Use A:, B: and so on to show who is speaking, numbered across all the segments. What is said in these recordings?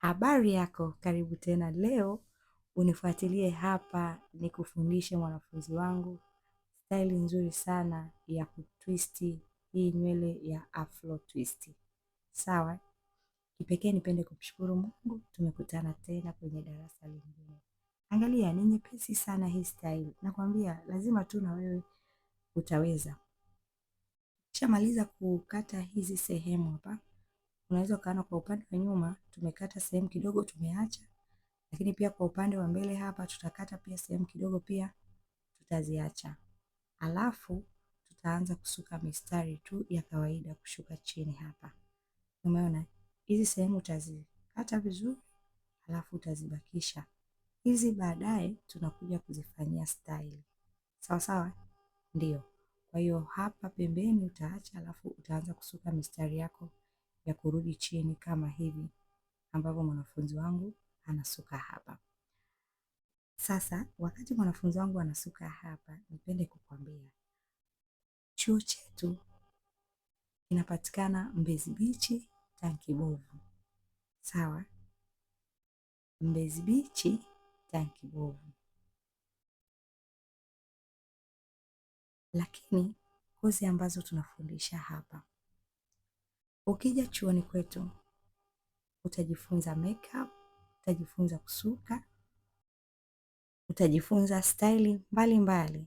A: Habari yako, karibu tena. Leo unifuatilie hapa nikufundishe mwanafunzi wangu staili nzuri sana ya kutwisti hii nywele ya afro twist. Sawa? Kipekee nipende kumshukuru Mungu, tumekutana tena kwenye darasa lingine. Angalia, ni nyepesi sana hii style. Nakwambia lazima tu na wewe utaweza. Ukishamaliza kukata hizi sehemu hapa, unaweza ukaona kwa upande wa nyuma tumekata sehemu kidogo tumeacha, lakini pia kwa upande wa mbele hapa tutakata pia sehemu kidogo pia tutaziacha. Alafu tutaanza kusuka mistari tu ya kawaida kushuka chini hapa. Umeona? Hizi sehemu utazikata vizuri, alafu utazibakisha. Hizi baadaye tunakuja kuzifanyia style. Sawa sawa? Ndio. Kwa hiyo hapa pembeni utaacha, alafu utaanza kusuka mistari yako ya kurudi chini kama hivi ambavyo mwanafunzi wangu anasuka hapa. Sasa wakati mwanafunzi wangu anasuka hapa, nipende kukwambia chuo chetu kinapatikana Mbezi Beach Tanki Bovu. Sawa? Mbezi Beach Tanki Bovu. Lakini kozi ambazo tunafundisha hapa, ukija chuoni kwetu utajifunza makeup, utajifunza kusuka, utajifunza staili mbalimbali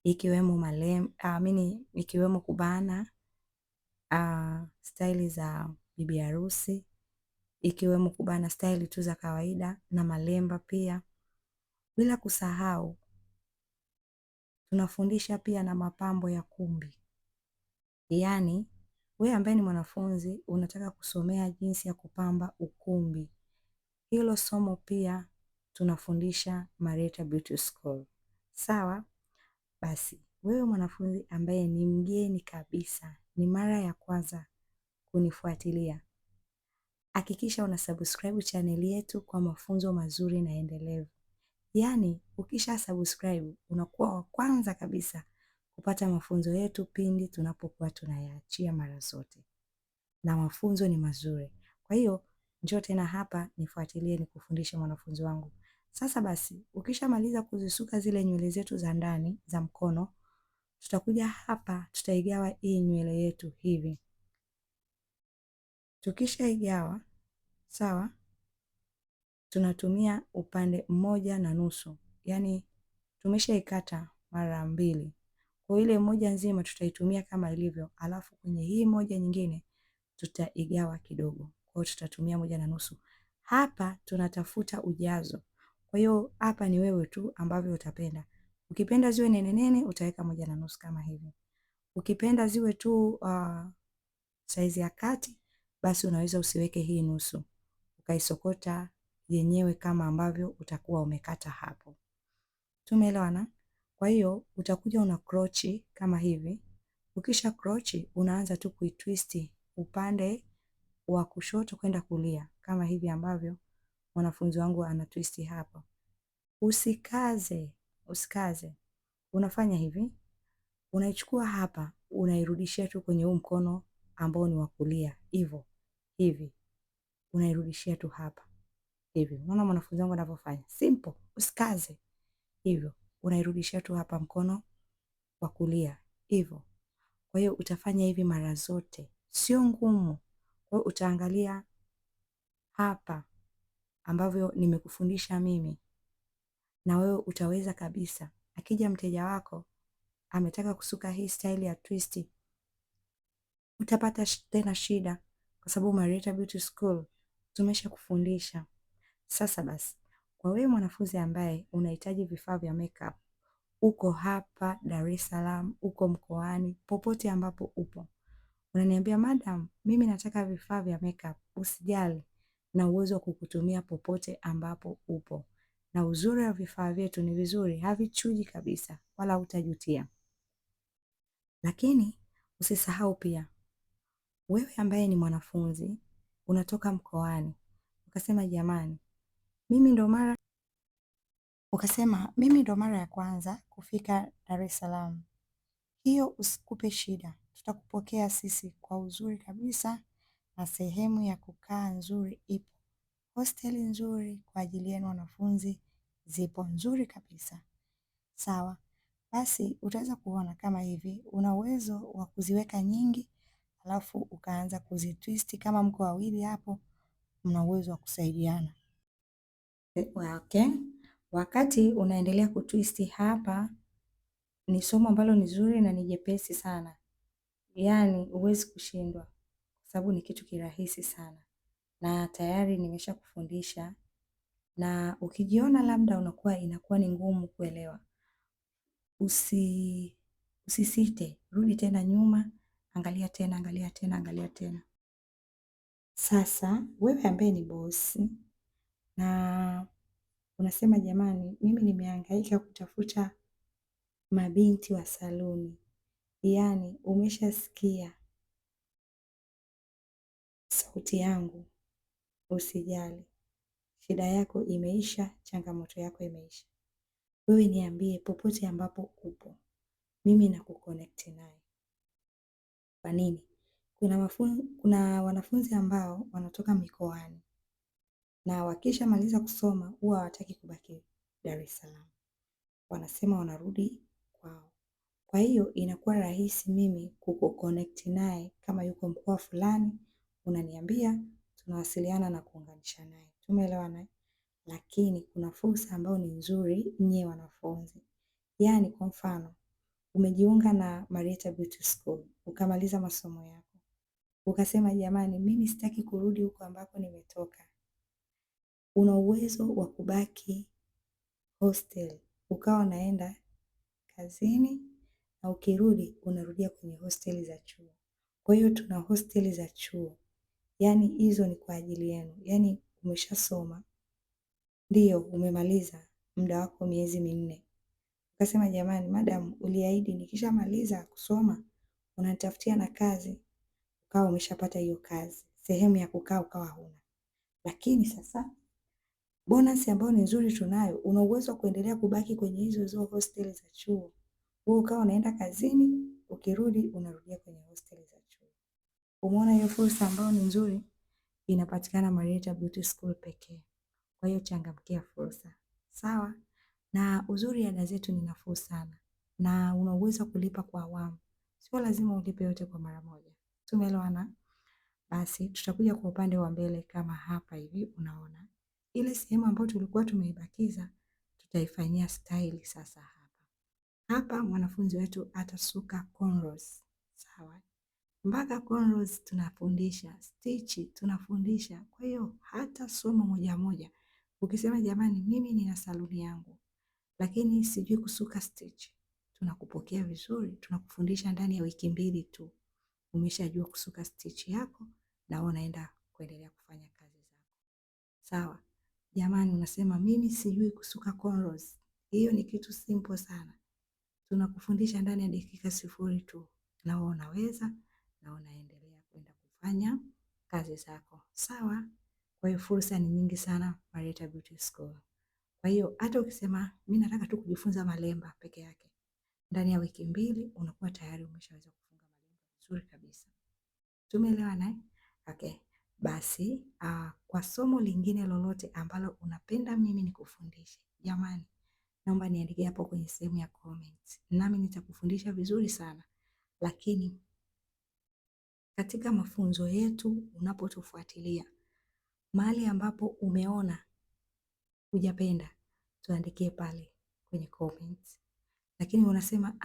A: ikiwemo ikiwemo kubana, staili za bibi harusi, ikiwemo kubana staili tu za kawaida na malemba pia. Bila kusahau tunafundisha pia na mapambo ya kumbi. Yaani, wewe ambaye ni mwanafunzi unataka kusomea jinsi ya kupamba ukumbi. Hilo somo pia tunafundisha Marietha Beauty School. Sawa? Basi, wewe mwanafunzi ambaye ni mgeni kabisa, ni mara ya kwanza kunifuatilia, hakikisha una subscribe channel yetu kwa mafunzo mazuri na endelevu. Yaani, ukisha subscribe unakuwa wa kwanza kabisa kupata mafunzo yetu pindi tunapokuwa tunayaachia mara zote. Na mafunzo ni mazuri. Kwa hiyo, njoo tena hapa nifuatilie nikufundishe mwanafunzi wangu. Sasa basi, ukishamaliza kuzisuka zile nywele zetu za ndani za mkono, tutakuja hapa tutaigawa hii nywele yetu hivi. Tukishaigawa, sawa, tunatumia upande mmoja na nusu. Yaani tumeshaikata mara mbili. Kwa ile moja nzima tutaitumia kama ilivyo, alafu kwenye hii moja nyingine tutaigawa kidogo. Kwa hiyo tutatumia moja na nusu. Hapa tunatafuta ujazo. Kwa hiyo hapa ni wewe tu ambavyo utapenda. Ukipenda ziwe nene nene utaweka moja na nusu kama hivi. Ukipenda ziwe tu saizi ya kati, basi unaweza usiweke hii nusu, ukaisokota yenyewe kama ambavyo utakuwa umekata hapo. Tumeelewana? Kwa hiyo utakuja una krochi kama hivi. Ukisha krochi unaanza tu kuitwist upande wa kushoto kwenda kulia kama hivi ambavyo mwanafunzi wangu ana twist hapo. Usikaze, usikaze. Unafanya hivi, unaichukua hapa, unairudishia tu kwenye huu mkono ambao ni wa kulia, hivyo hivi. Unairudishia tu hapa. Hivi. Unaona mwanafunzi wangu anavyofanya? Simple, usikaze. Hivyo, unairudishia tu hapa mkono wa kulia, hivyo. Kwa hiyo utafanya hivi mara zote, sio ngumu. Kwa hiyo utaangalia hapa ambavyo nimekufundisha mimi, na wewe utaweza kabisa. Akija mteja wako ametaka kusuka hii style ya twist, utapata tena shida, kwa sababu Marietha Beauty School tumeshakufundisha. Sasa basi, kwa wewe mwanafunzi ambaye unahitaji vifaa vya makeup, uko hapa Dar es Salaam, uko mkoani, popote ambapo upo, unaniambia madam, mimi nataka vifaa vya makeup, usijali, na uwezo wa kukutumia popote ambapo upo. Na uzuri wa vifaa vyetu ni vizuri, havichuji kabisa, wala hutajutia. Lakini usisahau pia, wewe ambaye ni mwanafunzi, unatoka mkoani, ukasema jamani, mimi ndo mara ukasema mimi ndo mara ya kwanza kufika Dar es Salaam. Hiyo usikupe shida, tutakupokea sisi kwa uzuri kabisa, na sehemu ya kukaa nzuri ipo. Hosteli nzuri kwa ajili yenu wanafunzi zipo nzuri kabisa. Sawa, basi utaweza kuona kama hivi, una uwezo wa kuziweka nyingi alafu ukaanza kuzitwist. Kama mko wawili hapo, mna uwezo wa kusaidiana. Okay. Wakati unaendelea kutwist hapa, ni somo ambalo ni zuri na ni jepesi sana, yaani huwezi kushindwa kwa sababu ni kitu kirahisi sana, na tayari nimeshakufundisha. Na ukijiona labda unakuwa inakuwa ni ngumu kuelewa, usisite, rudi tena nyuma, angalia tena, angalia tena, angalia tena. Sasa wewe ambaye ni bosi na unasema jamani, mimi nimehangaika kutafuta mabinti wa saluni, yaani umeshasikia sauti yangu, usijali, shida yako imeisha, changamoto yako imeisha. Wewe niambie popote ambapo upo, mimi nakuconnect naye. Kwa nini? Kuna wanafunzi ambao wanatoka mikoani na wakishamaliza kusoma huwa hawataki kubaki Dar es Salaam, wanasema wanarudi kwao. Kwa hiyo inakuwa rahisi mimi kukuconnect naye, kama yuko mkoa fulani unaniambia, tunawasiliana na kuunganisha naye. Tumeelewana? Lakini kuna fursa ambayo ni nzuri nyie wanafunzi, yaani kwa mfano umejiunga na Marietha Beauty School ukamaliza masomo yako ukasema jamani, mimi sitaki kurudi huko ambako nimetoka. Una uwezo wa kubaki hostel ukawa unaenda kazini na ukirudi unarudia kwenye hosteli za chuo. Kwa hiyo tuna hosteli za chuo, yaani hizo ni kwa ajili yenu, yaani umeshasoma ndiyo umemaliza muda wako miezi 4, ukasema jamani, madam uliahidi nikishamaliza kusoma unanitafutia na kazi, ukawa umeshapata hiyo kazi, sehemu ya kukaa ukawa huna. Lakini sasa bonus ambayo ni nzuri tunayo, una uwezo wa kuendelea kubaki kwenye hizo hizo hosteli za chuo. Wewe ukawa unaenda kazini, ukirudi unarudia kwenye hosteli za chuo. Umeona hiyo fursa ambayo ni nzuri inapatikana Marietha Beauty School pekee. Kwa hiyo changamkia fursa. Sawa? Na uzuri ada zetu ni nafuu sana na una uwezo wa kulipa kwa awamu. Sio lazima ulipe yote kwa mara moja. Tumeelewana? Basi tutakuja kwa upande wa mbele kama hapa hivi unaona. Ile sehemu ambayo tulikuwa tumeibakiza tutaifanyia style sasa hapa. Hapa mwanafunzi wetu atasuka cornrows. Sawa? Mpaka cornrows tunafundisha, stitch tunafundisha. Kwa hiyo hata somo moja moja ukisema jamani, mimi nina saluni yangu lakini sijui kusuka stitch, tunakupokea vizuri, tunakufundisha ndani ya wiki 2 tu. Umeshajua kusuka stitch yako na unaenda kuendelea kufanya kazi zako. Sawa? Jamani, unasema mimi sijui kusuka cornrows. Hiyo ni kitu simple sana. Tunakufundisha ndani ya dakika 0 tu na wewe unaweza na unaendelea kwenda kufanya kazi zako. Sawa? Kwa hiyo fursa ni nyingi sana Marietha Beauty School. Kwa hiyo hata ukisema mimi nataka tu kujifunza malemba peke yake, ndani ya wiki 2 unakuwa tayari umeshaweza kufunga malemba vizuri kabisa. Tumeelewana eh? Okay. Basi kwa somo lingine lolote ambalo unapenda mimi nikufundishe, jamani, naomba niandikie hapo kwenye sehemu ya comment, nami nitakufundisha vizuri sana. Lakini katika mafunzo yetu unapotufuatilia, mahali ambapo umeona hujapenda, tuandikie pale kwenye comment. Lakini unasema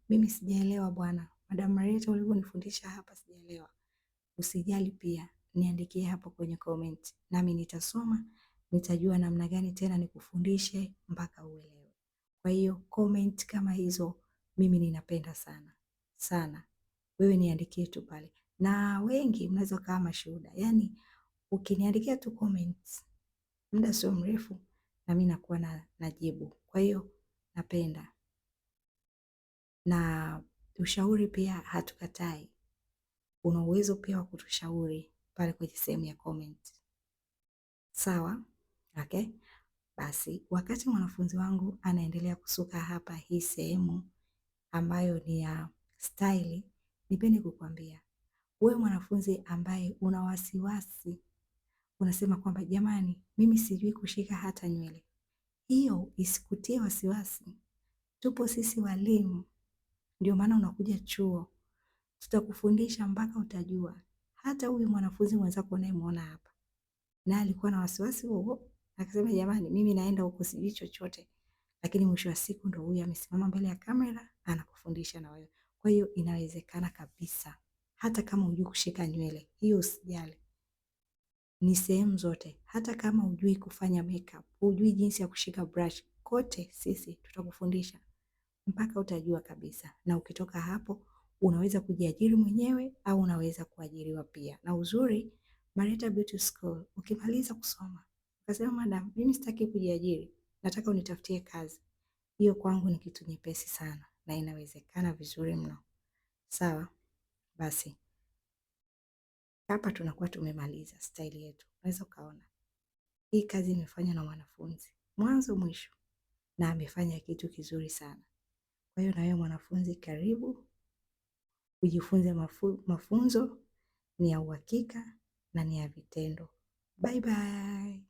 A: mimi sijaelewa bwana, Madam Marietha ulivyonifundisha hapa sijaelewa. Usijali pia, niandikie hapo kwenye comment, nami nitasoma, nitajua namna gani tena nikufundishe mpaka uelewe. Kwa hiyo comment kama hizo mimi ninapenda sana sana. Wewe niandikie tu pale, na wengi mnaweza kama mashuhuda. Yaani ukiniandikia tu comments muda sio mrefu na mimi nakuwa najibu. Kwa hiyo napenda. Na ushauri pia hatukatai. Una uwezo pia wa kutushauri pale kwenye sehemu ya comment. Sawa? Okay? Basi wakati mwanafunzi wangu anaendelea kusuka hapa hii sehemu ambayo ni ya style, nipende kukuambia wewe mwanafunzi ambaye una wasiwasi Unasema kwamba jamani, mimi sijui kushika hata nywele. Hiyo isikutie wasiwasi. Tupo sisi walimu, ndio maana unakuja chuo, tutakufundisha mpaka utajua. Hata huyu mwanafunzi mwenzako unayemwona hapa, na alikuwa na wasiwasi huo, akasema jamani, mimi naenda huko sijui chochote, lakini mwisho wa siku ndo huyu amesimama mbele ya kamera anakufundisha na wewe. Kwa hiyo inawezekana kabisa, hata kama hujui kushika nywele, hiyo usijali, ni sehemu zote. Hata kama hujui kufanya makeup, hujui jinsi ya kushika brush, kote sisi tutakufundisha mpaka utajua kabisa. Na ukitoka hapo unaweza kujiajiri mwenyewe au unaweza kuajiriwa pia. Na uzuri Marietha Beauty School, ukimaliza kusoma ukasema, madam, mimi sitaki kujiajiri, nataka unitafutie kazi, hiyo kwangu ni kitu nyepesi sana na inawezekana vizuri mno. Sawa, basi hapa tunakuwa tumemaliza staili yetu. Unaweza ukaona hii kazi imefanywa na mwanafunzi mwanzo mwisho, na amefanya kitu kizuri sana. Kwa hiyo na wewe mwanafunzi, karibu ujifunze mafunzo ni ya uhakika na ni ya vitendo. Bye bye.